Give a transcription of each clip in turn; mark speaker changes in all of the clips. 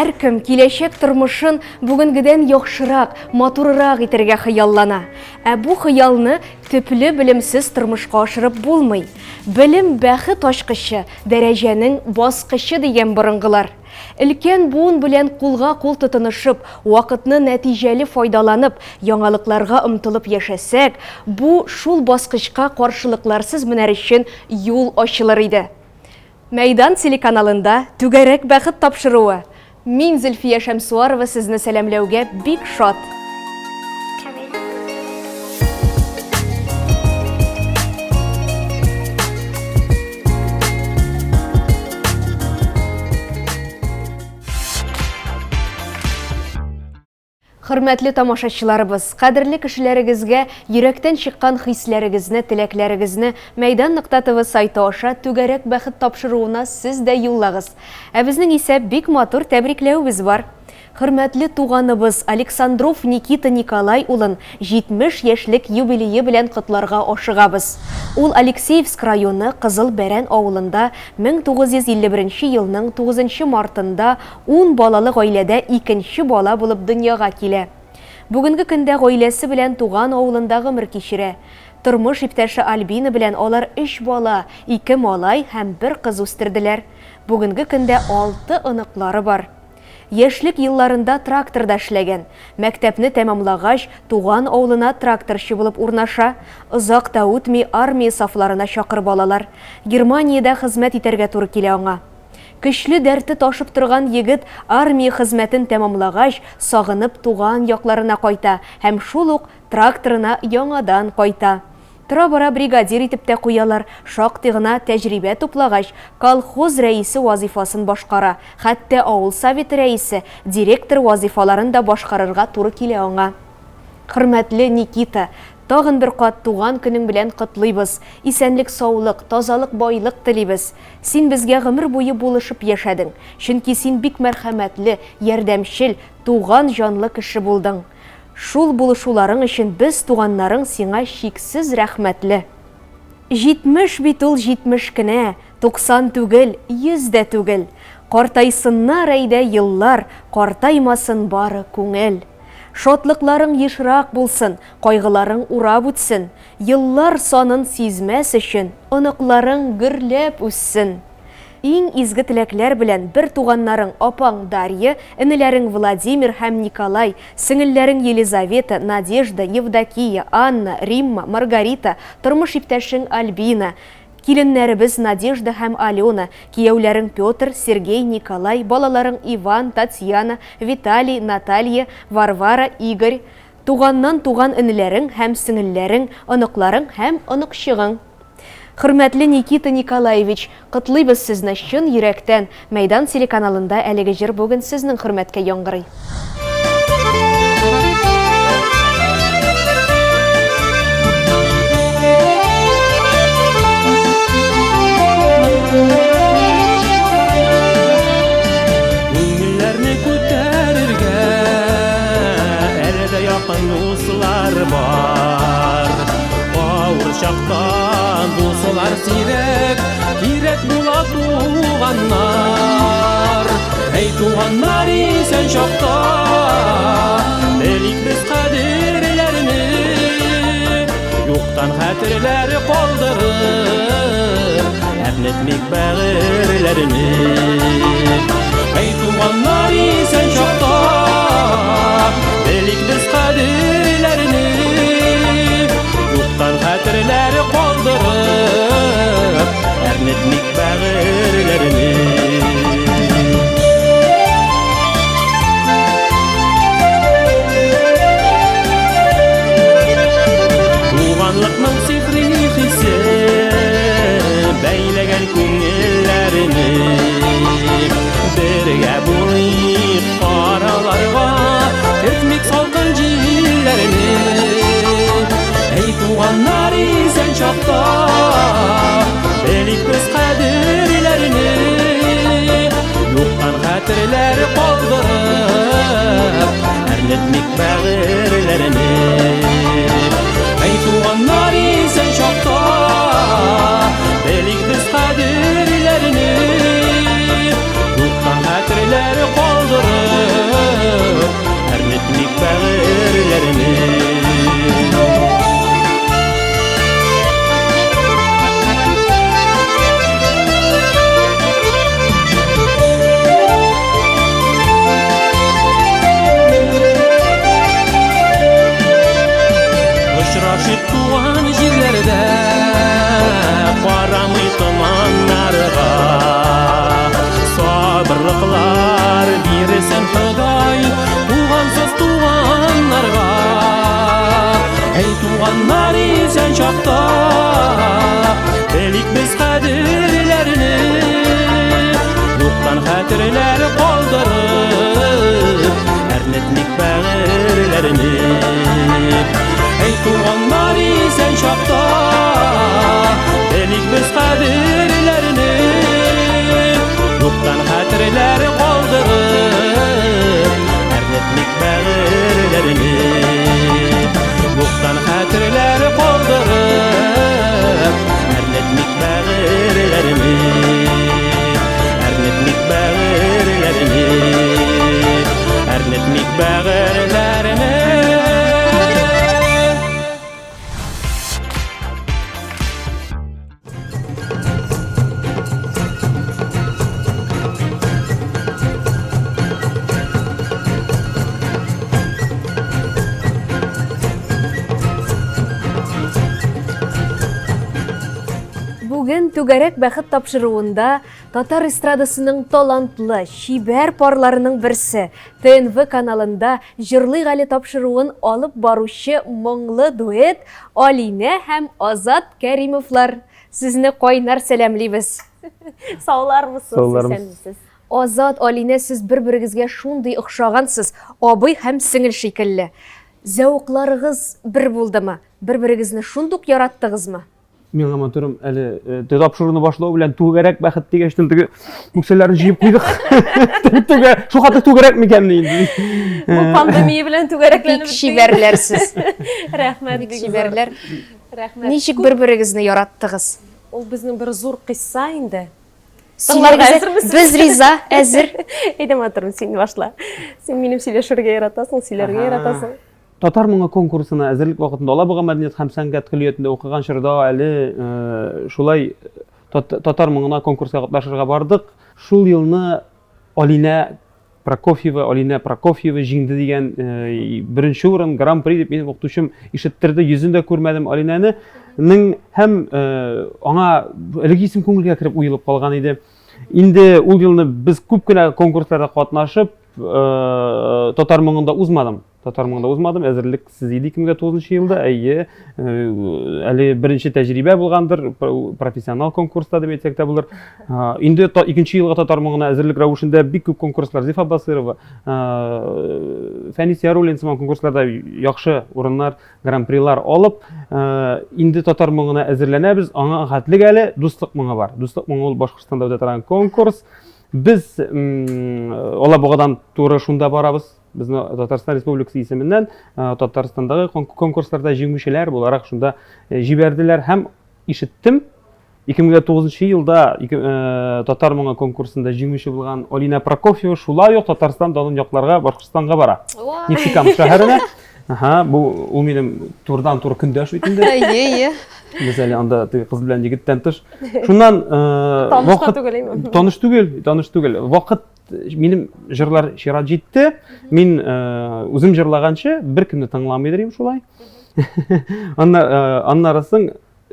Speaker 1: Һәркем киләчәк тормышын бүгенгедән яхшырак, матуррак итәргә хыяллана. Ә бу хыялны төпле белемсез тормышка ашырып булмый. Белем бәхет ачкычы, дәрәҗәнең баскычы дигән борынгылар. Өлкән буын белән кулга-кул тотынышып, вакытны нәтиҗәле файдаланып, яңалыкларга омтылып яшәсәк, бу шул баскычка каршылыкларсыз менәр өчен юл ачылыр иде. Мәйдан телеканалында Түгәрәк бәхет тапшыруы! Мин, Зөлфия Шәмсуарова сезне сәламләүгә бик шат! Хөрмәтле тамашачыларыбыз, кадерле кешеләрегезгә йөрәктән чыккан хисләрегезне, теләкләрегезне Мәйдан нокта ТВ сайты аша Түгәрәк бәхет тапшыруына сез дә юллагыз. Ә безнең исә бик матур тәбрикләвебез бар. Хөрмәтле туганыбыз Александров Никита Николай улын 70 яшьлек юбилее белән котларга ашыгабыз. Ул Алексеевск районы Кызыл Бәрән авылында 1951 елның 9 мартында ун балалы гаиләдә икенче бала булып дөньяга килә. Бүгенге көндә гаиләсе белән туган авылында гомер кичерә. Тормыш иптәше Альбина белән алар өч бала, ике малай һәм бер кыз үстерделәр. Бүгенге көндә алты оныклары бар. Яшьлек елларында тракторда эшләгән. Мәктәпне тәмамлагач, туган авылына тракторчы булып урнаша. Озак та үтми армия сафларына чакырып алалар. Германиядә хезмәт итәргә туры килә аңа. Көчле дәрте ташып торган егет армия хезмәтен тәмамлагач, сагынып туган якларына кайта һәм шул ук тракторына яңадан кайта. Тора-бара бригадир итеп тә куялар, шактый гына тәҗрибә туплагач, колхоз рәисе вазыйфасын башкара, хәтта авыл советы рәисе, директор вазыйфаларын да башкарырга туры килә аңа. Хөрмәтле Никита, тагын бер кат туган көнең белән котлыйбыз, исәнлек-саулык, тазалык-байлык телибез. Син безгә гомер буе булышып яшәдең, чөнки син бик мәрхәмәтле, ярдәмчел, туган җанлы кеше булдың. Шул булышуларың өчен без, туганнарың, сиңа чиксез рәхмәтле. 70 бит ул 70 кенә, 90 түгел, 100 дә түгел. Картайсыннар әйдә еллар, картаймасын бары күңел. Шатлыкларың ешрак булсын, кайгыларың урап үтсен. Еллар санын сизмәс өчен, оныкларың гөрләп үссен. Иң изге теләкләр белән бер туганнарың апаң Дарья, энеләрең Владимир һәм Николай, сеңелләрең Елизавета, Надежда, Евдокия, Анна, Римма, Маргарита, тормыш иптәшең Альбина, киленнәребез Надежда һәм Алена, кияүләрең Петр, Сергей, Николай, балаларың Иван, Татьяна, Виталий, Наталья, Варвара, Игорь, туганнан туган энеләрең һәм сеңелләрең, оныкларың һәм оныкчыгың. Хөрмәтле Никита Николаевич, котлыйбыз сезне чын йөрәктән! Мәйдан телеканалында әлеге җыр бүген сезнең хөрмәткә яңгырый.
Speaker 2: Күңелләрне күтәрергә әле дә якын дуслар бар. Авыр чакта дуслар сирәк, кирәк була туганнар. Әй, туганнар исән чакта, белик без кадерләрне, юктан хәтерләр калдырып, әрнетмик бәгырьләрне. Әй, туганнар исән чакта, белик без кадерләрне, юктан хәтерләр калдырып, әрнетмик бәгырьләрне. Туганлыкның сихри хисе бәйләгән күңелләрне. Бергә булыйк. Туган җирләрдә карамый томаннарга. Сабырлыклар бирсен Ходай тугансыз туганнарга. Әй, туганнар исән чакта белик без кадерләрне, юктан хәтерләр калдырып, әрнетмик бәгырьләрне. Әй, туганнар исән чакта белик без кадерләрне, юктан хәтерләр калдырып, әрнетмик бәгырьләрне. Юктан хәтерләр калдырып, әрнетмик бәгырьләрне. Әрнетмик бәгырьләрне. Әрнетмик бәгырьләрне.
Speaker 1: Бүген Түгәрәк бәхет тапшыруында татар эстрадасының талантлы, чибәр парларының берсе, ТНВ каналында Җырлыйк әле тапшыруын алып баручы моңлы дуэт Алинә һәм Азат Кәримовлар. Сезне кайнар сәламлибез.
Speaker 3: Саулармысыз,
Speaker 4: Саулармысыз.
Speaker 3: исәнмесез.
Speaker 1: Азат, Алинә, сез бер-берегезгә шундый охшагансыз, абый һәм сеңел шикелле. Зәвыкларыгыз бер булдымы? Бер-берегезне шундук яраттыгызмы?
Speaker 4: Миңа матурым әле э, тапшыруны башлау белән түгәрәк бәхет дигәчтен теге бүксәләрен җыеп куйдык. Түгә, шул хәтле түгәрәк микәнни инде?
Speaker 3: Бу пандемия белән түгәрәкләнеп
Speaker 1: Бик чибәрләр сез.
Speaker 3: Рәхмәт,
Speaker 1: Бик чибәрләр.
Speaker 3: Рәхмәт.
Speaker 1: Ничек бер-берегезне яраттыгыз?
Speaker 3: Ул безнең бер зур кыйсса инде.
Speaker 1: Тыңларга
Speaker 3: әзермесез?
Speaker 1: Без риза, әзер.
Speaker 3: Әйдә, матурым, син башла. Син минем сөйләшергә яратасың, сөйләргә яратасың.
Speaker 4: Татар моңы конкурсына әзерлек вакытында Алабуга мәдәният һәм сәнгать көллиятендә укыган чорда әле э, шулай татар моңына конкурска катнашырга бардык. Шул елны Алинә Прокофьева, Алинә Прокофьева җиңде дигән э, беренче урын, гран-при дип минем укытучым ишеттерде, йөзен дә күрмәдем Алинәне. Ның һәм э, аңа әлеге исем күңелгә кереп уелып калган иде. Инде ул елны без күп кенә конкурсларда катнашып, татар моңында узмадым. Татар моңында узмадым, әзерлексез иде 2009 елда. Әйе, э, әле беренче тәҗрибә булгандыр, профессионал конкурста дип әйтсәк тә булыр. Инде икенче елга татар моңына әзерлек рәвешендә бик күп конкурслар Зифа Басырова, Фәнис Яруллин сыман конкурсларда яхшы урыннар, гран-прилар алып, инде татар моңына әзерләнәбез. Аңа хәтлек әле Дуслык моңы бар. Дуслык моңы ул Башкортстанда үтә торган конкурс. Без Алабугадан туры шунда барабыз. Безне Татарстан Республикасы исеменнән э, Татарстандагы конкурсларда җиңүчеләр буларак шунда э, җибәрделәр һәм ишеттем 2009 елда э, Татар моңы конкурсында җиңүче булган Алина Прокофьева шулай ук Татарстан данын якларга Башкортстанга бара. Нефтекамск шәһәренә. Аһа, бу ул минем турыдан-туры көндәш бит инде.
Speaker 1: Әйе, әйе.
Speaker 4: Без әле анда теге кыз белән егеттән тыш. Шуннан
Speaker 3: таныш та түгел,
Speaker 4: Таныш түгел, таныш түгел. Вакыт минем җырлар чират җитте. Мин э, үзем җырлаганчы беркемне тыңламый идем шулай. Аннары соң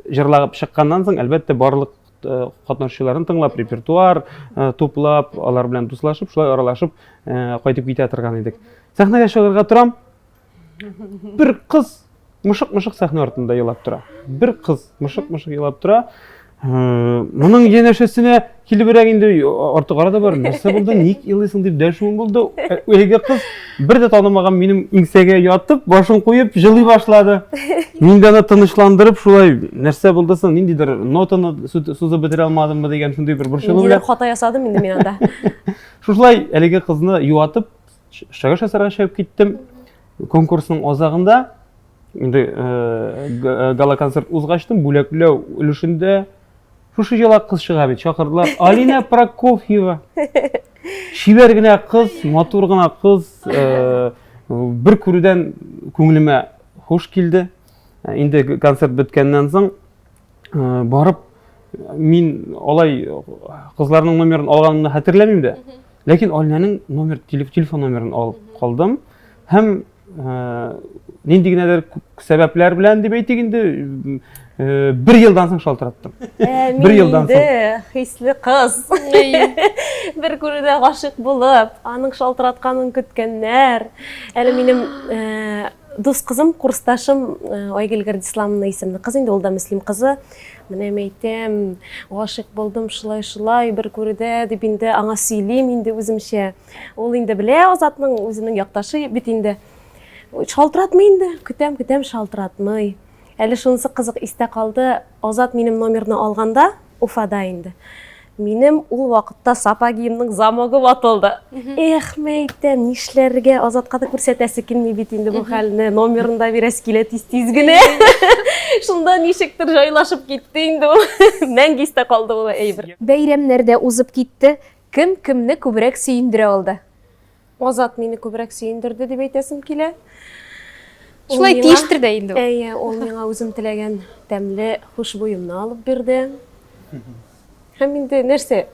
Speaker 4: җырлап чыкканнан соң, әлбәттә, барлык э, катнашучыларын тыңлап, репертуар э, туплап, алар белән дуслашып, шулай аралашып кайтып китә торган идек. Сәхнәгә чыгарга торам. Бер кыз мышык-мышык сәхнә артында елап тора. Бер кыз мышык-мышык елап тора. Э, моның янәшәсенә килебрәк инде артык арада бар. Нәрсә булды? Ник елыйсың дип дәшүем булды. Э, әлеге кыз бер дә танымаган минем иңсәгә ятып, башын куеп җылый башлады. Мин дә аны тынычландырып, шулай нәрсә булды соң, ниндидер нотаны сузып бетерә алмадыммы дигән шундый бер борчылу
Speaker 3: белән. Ниндидер хата ясадым инде мин анда.
Speaker 4: Шушылай әлеге кызны юатып, чыгыш ясарга чыгып киттем. Конкурсның азагында инде э, э, гала-концерт узгачтын бүләкләү өлешендә шушы җылак кыз чыга бит, чакырдылар. Алина Прокофьева. Чибәр генә кыз, матур гына кыз, э, бер күрүдән күңелемә хуш килде. Инде концерт беткәннән соң барып мин алай кызларның номерын алганымны хәтерләмим дә. Ләкин Алинәнең номер телефон номерын алып калдым. Һәм Нинди генәдер сәбәпләр белән дип әйтик инде, бер елдан соң шалтыраттым.
Speaker 3: Бер елдан соң. Хисле кыз. Бер күрүдә гашыйк булып, аның шалтыратканын көткәннәр. Әле минем дус кызым, курсташым Айгөл Гардисламовна исемле кыз инде, ул да Мөслим кызы. Менә мин әйтәм, гашыйк булдым шулай-шулай бер күрүдә дип инде аңа сөйлим инде үземчә. Ул инде белә Азатның үзенең якташы бит инде. Шалтыратмый инде. Көтәм, көтәм, шалтыратмый. Әле шунысы кызык истә калды. Азат минем номерны алганда, Уфада инде. Минем ул вакытта сапогиемның замогы ватылды. Эх, мәйтәм, нишләргә? Азатка да күрсәтәсе килми бит инде бу хәлне. Номерын да бирәсе килә тиз-тиз генә. Шунда ничектер җайлашып китте инде ул. Мәңге истә калды ул әйбер.
Speaker 1: Бәйрәмнәр дә узып китте. Кем кемне күбрәк сөендерә алды?
Speaker 3: Азат мине күбрәк сөендерде дип әйтәсем килә.
Speaker 1: Шулай тиештер дә инде ул.
Speaker 3: Әйе, ул миңа үзем теләгән тәмле хушбуемны алып бирде. Һәм инде нәрсә,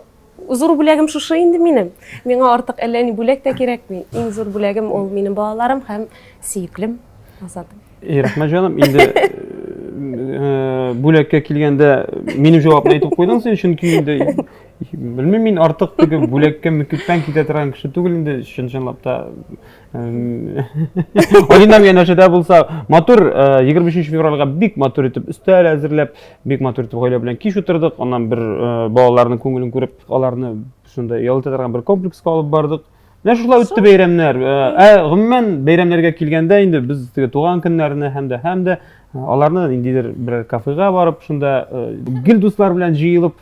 Speaker 3: зур бүләгем шушы инде минем. Миңа артык әллә ни бүләк тә кирәкми. Иң зур бүләгем ул минем балаларым һәм сөеклем Азатым.
Speaker 4: Рәхмәт, җаным. Инде бүләккә килгәндә минем җавапны әйтеп куйдың син, чөнки инде Белмим, мин артык теге бүләккә мөкиббән китә торган кеше түгел инде, чын-чынлап та. Алинам янәшәдә булса, матур 23 февральгә бик матур итеп өстәл әзерләп, бик матур итеп гаилә белән кич утырдык. Аннан бер балаларның күңелен күреп, аларны шунда ял итә торган бер комплекска алып бардык. Менә шулай үтте бәйрәмнәр. Ә гомумән бәйрәмнәргә килгәндә инде без теге туган көннәрне һәм дә һәм дә аларны ниндидер бер кафега барып, шунда гел дуслар белән җыелып,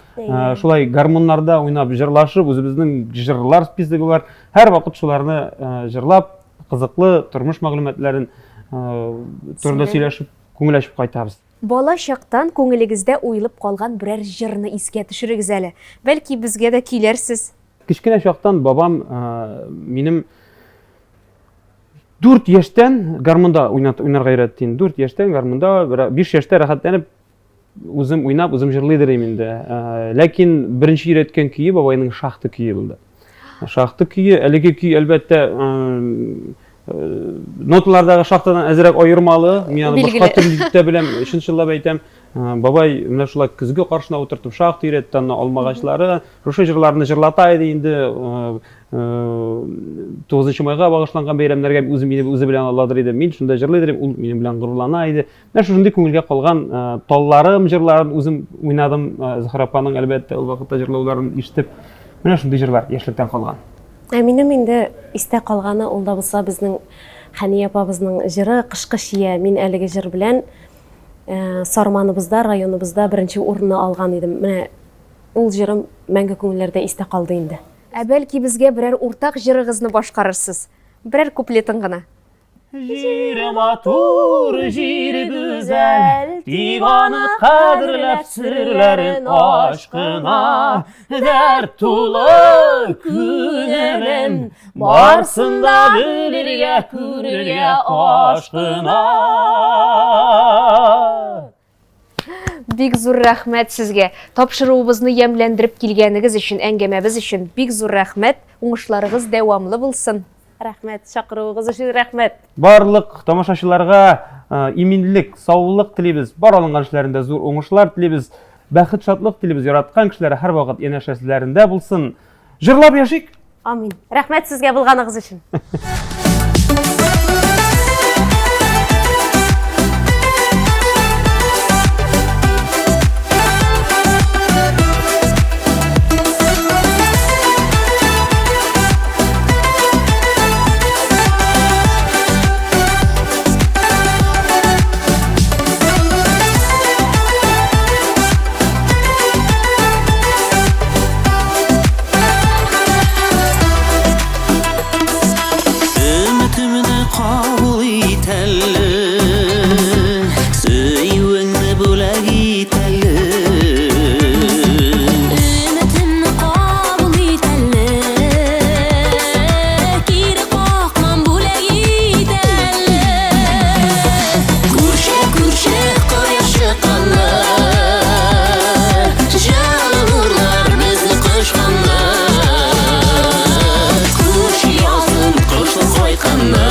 Speaker 4: шулай гармуннарда уйнап, җырлашып, үзебезнең җырлар списогы бар. Һәрвакыт шуларны җырлап, кызыклы тормыш мәгълүматларын турында сөйләшеп, күңел ачып кайтабыз.
Speaker 1: Бала чактан күңелегездә уелып калган берәр җырны искә төшерегез әле. Бәлки, безгә дә көйләрсез.
Speaker 4: Кечкенә чактан бабам минем 4 яшьтән гармунда уйнарга өйрәтте инде. 4 яшьтән гармунда, 5 яшьтә рәхәтләнеп үзем уйнап, үзем җырлыйдыр идем инде. Ләкин беренче өйрәткән көе бабайның шахта көе булды. Шахта көе, әлеге көй әлбәттә ноталардагы шахтадан әзрәк аермалы. Мин аны башка төрле дә беләм, чын-чынлап әйтәм. Бабай менә шулай көзге каршына утыртып шахта өйрәтте, аннан алмагачлары, шушы җырларны җырлата иде инде. 9 майга багышланган бәйрәмнәргә үзе мине үзе белән аладыр иде. Мин шунда җырлый идем, ул минем белән горурлана иде. Менә шушындый күңелгә калган Талларым җырларын үзем уйнадым. Зөһрә апаның, әлбәттә, ул вакытта җырлауларын ишетеп. Менә шундый җырлар яшьлектән калган.
Speaker 3: Ә минем инде истә калганы, ул да булса безнең Хәния апабызның җыры Кышкы чия. Мин әлеге җыр белән Сарманыбызда, районыбызда беренче урынны алган идем. Менә ул җырым мәңге күңелләрдә истә калды инде.
Speaker 1: Ә бәлки безгә берәр уртак җырыгызны башкарырсыз? Берәр куплетын гына.
Speaker 2: Җире матур, җире гүзәл, тик аны кадерләп серләрен ачкына. Дәрт тулы күңелем, барсын да белергә, күрергә ашкына.
Speaker 1: Бик зур рәхмәт сезгә. Тапшыруыбызны ямьләндереп килгәнегез өчен, әңгәмәбез өчен бик зур рәхмәт. Уңышларыгыз дәвамлы булсын.
Speaker 3: Рәхмәт, чакыруыгыз өчен рәхмәт.
Speaker 4: Барлык тамашачыларга иминлек, саулык телибез. Бар алынган эшләрендә зур уңышлар телибез. Бәхет, шатлык телибез. Яраткан кешеләре һәрвакыт янәшәләрендә булсын. Җырлап яшик!
Speaker 3: Амин. Рәхмәт сезгә булганыгыз өчен.
Speaker 2: Өметемне кабул ит әле, Сөюеңне бүләк ит әле.
Speaker 5: Өметемне кабул ит әле, Кире какмам, бүләк ит әле.
Speaker 2: Күрше, күрше, кояш чыкканда, Җылы нурлар безне кочканда. Күрше язын, кышның кайтканда.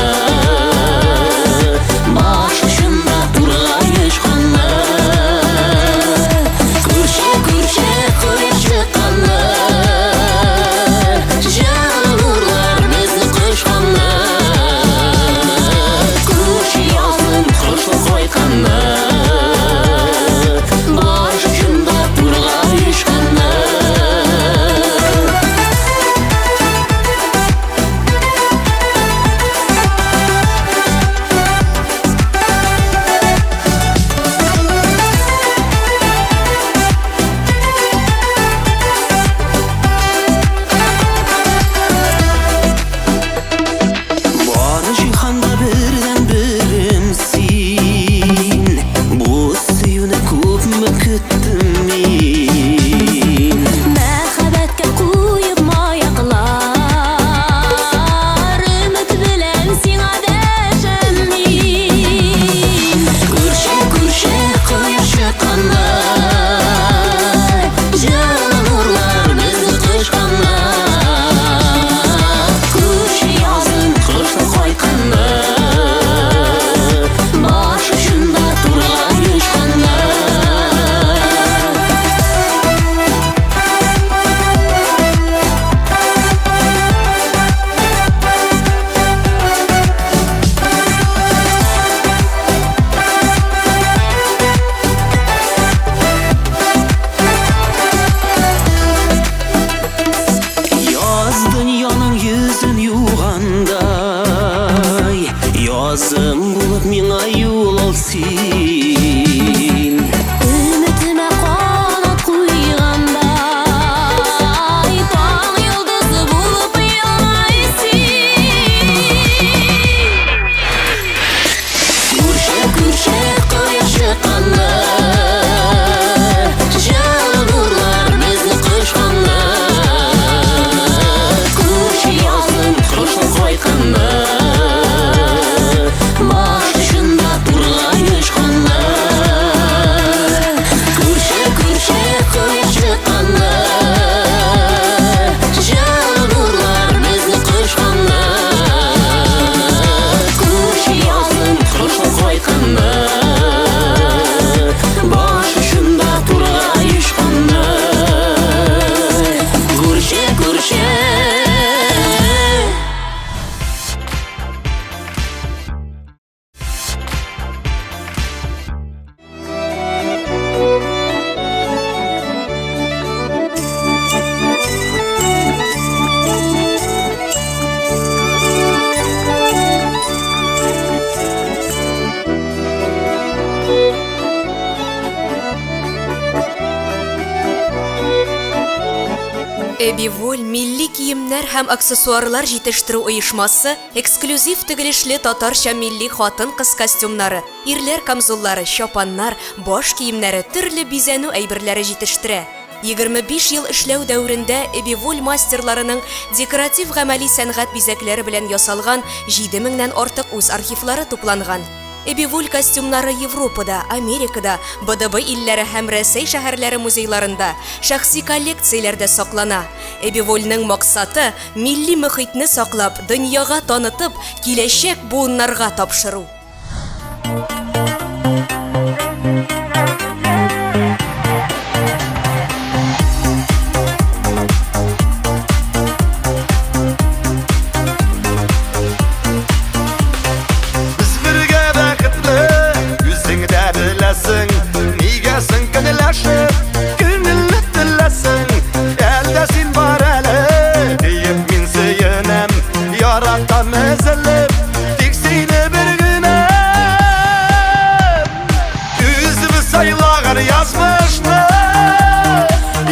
Speaker 2: Язым булып миңа юл ал син.
Speaker 5: Өметемә канат куйгандай, таң йолдызы булып елмай син.
Speaker 2: Күрше, күрше, кояш чыкканда, Җылы нурлар безне кочканда. Күрше язын кышның кайтканда, Баш очында тургай очканда. Күрше, күрше, кояш чыкканда, Җылы нурлар безне кочканда. Күрше язын кышның кайтканда, Баш очында тургай очканда. Күрше, күрше.
Speaker 5: Эбиволь милли киемнәр һәм аксессуарлар җитештерү оешмасы эксклюзив тегелешле татарча милли хатын-кыз костюмнары, ирләр камзуллары, чапаннар, баш киемнәре, төрле бизәнү әйберләре җитештерә. 25 ел эшләү дәверендә Эбиволь мастерларының декоратив гамәли сәнгать бизәкләре белән ясалган 7000 нән артык үз архивлары тупланган. Эбиволь костюмнары Европада, Америкада, БДБ илләре һәм Рәсәй шәһәрләре музейларында, шәхси коллекцияләрдә саклана. Эбивольнең максаты милли мөхитне саклап, дөньяга танытып, киләчәк буыннарга тапшыру.
Speaker 6: Без бергә бәхетле, үзең дә беләсең. Нигә соң көнләшеп, күңелне теләсең? Әлдә син бар әле, диеп мин сөенәм. Яратам өзелеп, тик сине бер генә. Үзебез сайлаган язмышны,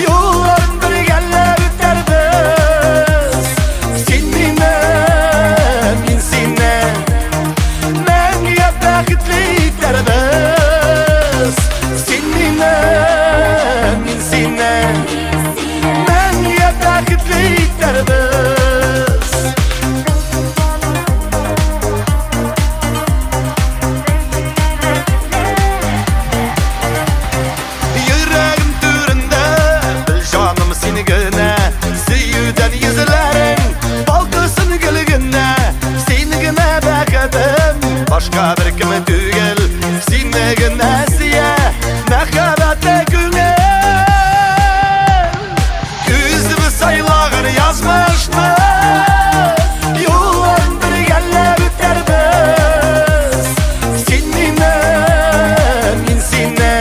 Speaker 6: юлларын бергәләп үтәрбез. Син мине, мин сине мәңгегә бәхетле итәрбез. Син мине, мин сине мәңгегә бәхетле итәрбез. Йөрәгем түрендә, бел җаным син генә. Сөюдән йөзләрең балкысын гел генә. Син генә бәхетем, башка беркем түгел. Сине генә сөя мәхәббәтле күңел. Үзебез сайлаган язмышны, юлларын бергәләп үтәрбез. Син мине, мин сине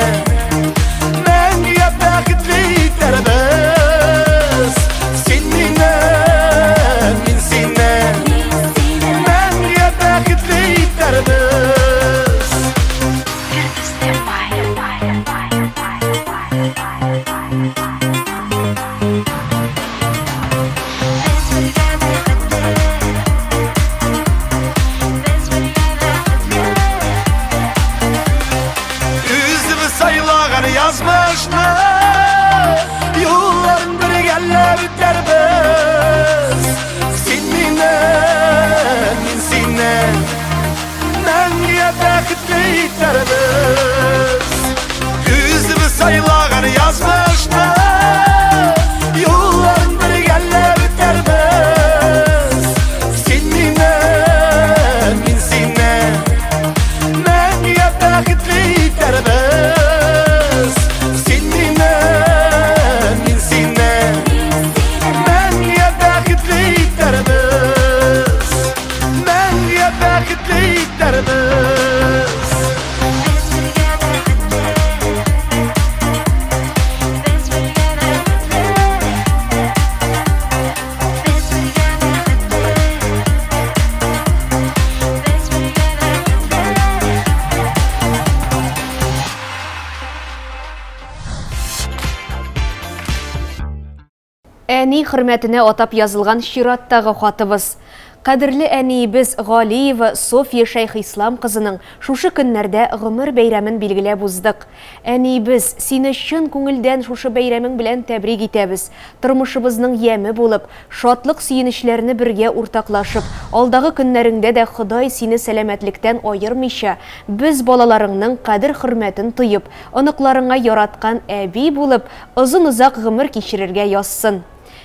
Speaker 6: мәңгегә бәхетле итәрбез. Син мине, мин сине мәңгегә бәхетле итәрбез. Үзебез сайлаган язмышны, юлларын бергәләп үтәрбез. Син мине, мин сине мәңгегә бәхетле итәрбез. Үзебез сайлаган язмышны, юлларын бергәләп үтәрбез. Син мине, мин сине мәңгегә бәхетле итәрбез. Син мине, мин сине мәңгегә бәхетле итәрбез. Мәңгегә бәхетле итәрбез.
Speaker 1: Әни хөрмәтенә атап язылган чираттагы хатыбыз. Кадерле әниебез Галиева Софья Шәйхислам кызының шушы көннәрдә гомер бәйрәмен билгеләп уздык. Әниебез, сине чын күңелдән шушы бәйрәмең белән тәбрик итәбез. Тормышыбызның яме булып, шатлык-сөенечләрне бергә уртаклашып, алдагы көннәреңдә дә Ходай сине сәламәтлектән аермыйча, без балаларыңның кадер-хөрмәтен тоеп, оныкларыңа яраткан әби булып, озын-озак гомер кичерергә язсын.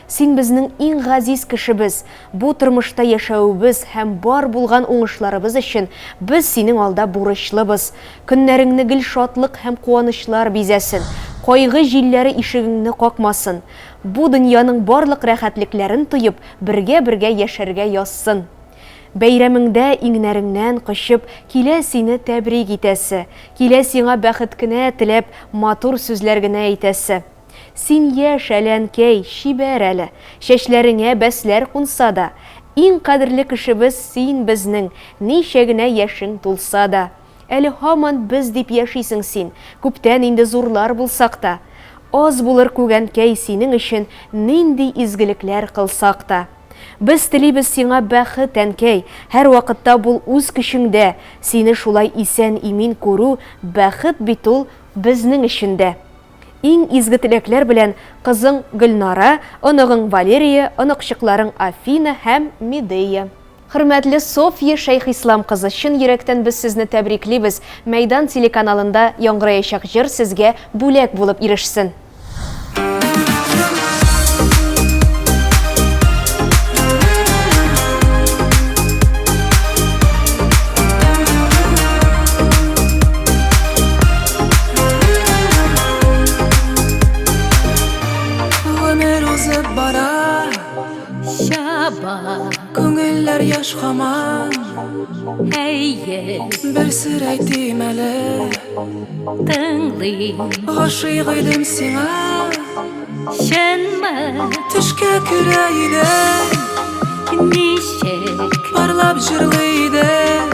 Speaker 1: Син безнең иң газиз кешебез. Бу тормышта яшәвебез һәм бар булган уңышларыбыз өчен без синең алда бурычлыбыз. Көннәреңне гел шатлык һәм куанычлар бизәсен, кайгы җилләре ишегеңне какмасын. Бу дөньяның барлык рәхәтлекләрен тоеп, бергә-бергә яшәргә язсын. Бәйрәмеңдә иңнәреңнән кочып, килә сине тәбрик итәсе, килә сиңа бәхет кенә теләп, матур сүзләр генә әйтәсе. Син яшь әле, әнкәй, чибәр әле. Чәчләреңә бәсләр кунса да. Иң кадерле кешебез син безнең, Ничә генә яшең тулса да. Әле һаман без дип яшисең син, Күптән инде зурлар булсак та. Аз булыр күк, әнкәй, синең өчен Нинди изгелекләр кылсак та. Без телибез сиңа бәхет, әнкәй, Һәрвакытта бул үз көчеңдә. Сине шулай исән-имин күрү Бәхет бит ул безнең өчен дә. Иң изге теләкләр белән кызың Гөлнара, оныгың Валерия, оныкчыкларың Афина һәм Медея. Хөрмәтле Софья Шәйхислам кызы, чын йөрәктән без сезне тәбриклибез! Мәйдан телеканалында яңгыраячак җыр сезгә бүләк булып ирешсен!
Speaker 7: Гомер узып бара,
Speaker 8: Чаба.
Speaker 7: Күңелләр яшь һаман.
Speaker 8: Әйе.
Speaker 7: Бер сер әйтим әле.
Speaker 8: Тыңлыйм.
Speaker 7: Гашыйк идем сиңа.
Speaker 8: Чынмы?
Speaker 7: Төшкә керә идем.
Speaker 8: Ничек?
Speaker 7: Парлап җырлый идем.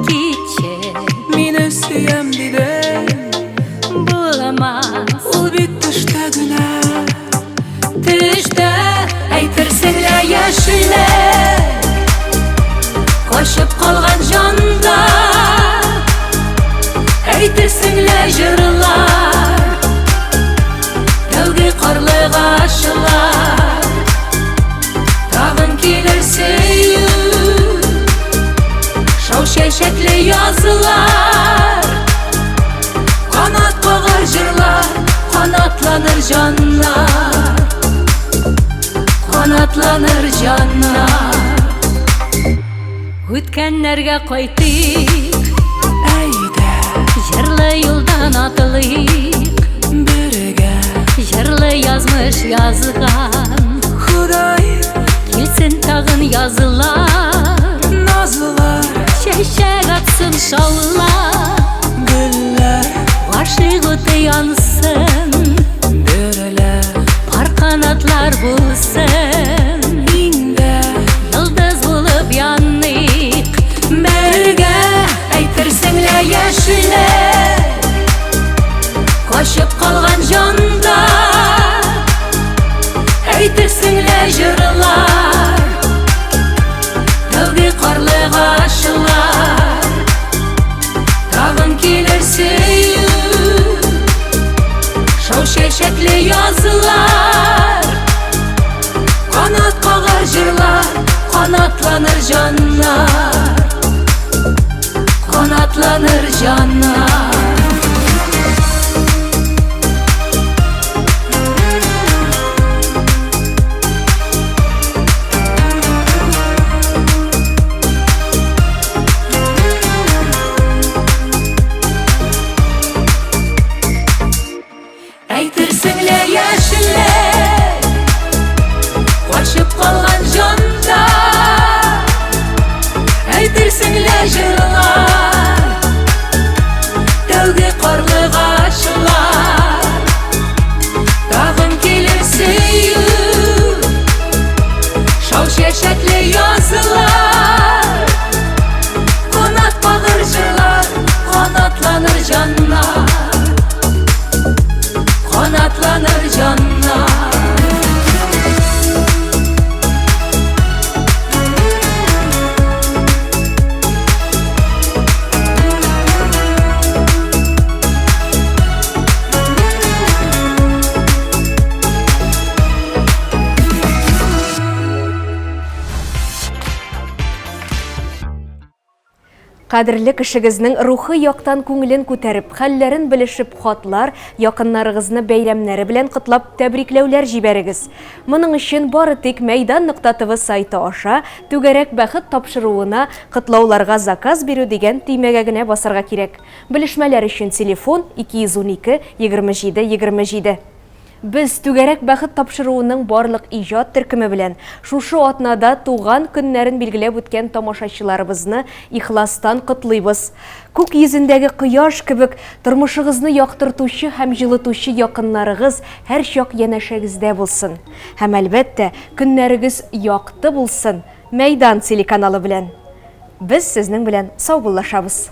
Speaker 8: Кичек?
Speaker 7: Мине сөям дидем.
Speaker 8: Булмас.
Speaker 7: Ул бит төштә генә.
Speaker 8: Төштә әйтерсең лә яшьлек Качып калган җанда Әйтерсең лә җырлар Тәүге карлыгачлар Тагын килер сөю Шау чәчәкле язлар Канат кагар җырлар Канатланыр җаннар Канатланыр җаннар Үткәннәргә кайтыйк
Speaker 7: Әйдә
Speaker 8: Җырлы юлдан атлыйк
Speaker 7: Бергә
Speaker 8: Җырлы язмыш язган
Speaker 7: Ходай
Speaker 8: Килсен тагын язлар
Speaker 7: Назлар
Speaker 8: Чәчәк атсын шаулап
Speaker 7: Гөлләр
Speaker 8: Гашыйк уты янсын
Speaker 7: Бөреләр
Speaker 8: Пар канатлар булсын
Speaker 7: Иңдә
Speaker 8: Йолдыз булып яныйк
Speaker 7: Бергә әйтерсең лә яшьлек
Speaker 8: Качып калган җанда
Speaker 7: Әйтерсең лә җырлар Тәүге карлыгачлар Тагын килер сөю Шау чәчәкле язлар Канат кагар җырлар Канатланыр җаннар Канатланыр җаннар Әйтерсең лә яшьлек Качып калган җанда Әйтерсең лә җырлар Тәүге карлыгачлар Тагын килер сөю Шау чәчәкле язлар Канат кагыр җырлар Канатланыр җаннар Канатланыр җаннар.
Speaker 1: Кадерле кешегезнең рухи яктан күңелен күтәреп, хәлләрен белешеп хатлар, якыннарыгызны бәйрәмнәре белән котлап тәбрикләүләр җибәрегез. Моның өчен бары тик Мәйдан нокта тв сайты аша Түгәрәк бәхет тапшыруына котлауларга заказ бирү дигән төймәгә генә басарга кирәк. Белешмәләр өчен телефон, 212 27 27. Без, Түгәрәк бәхет тапшыруының барлык иҗат төркеме белән, шушы атнада туган көннәрен билгеләп үткән тамашачыларыбызны ихластан котлыйбыз. Күк йөзендәге кояш кебек тормышыгызны яктыртучы һәм җылытучы якыннарыгыз һәрчак янәшәгездә булсын. Һәм, әлбәттә, көннәрегез якты булсын, Мәйдан телеканалы белән! Без сезнең белән саубуллашабыз.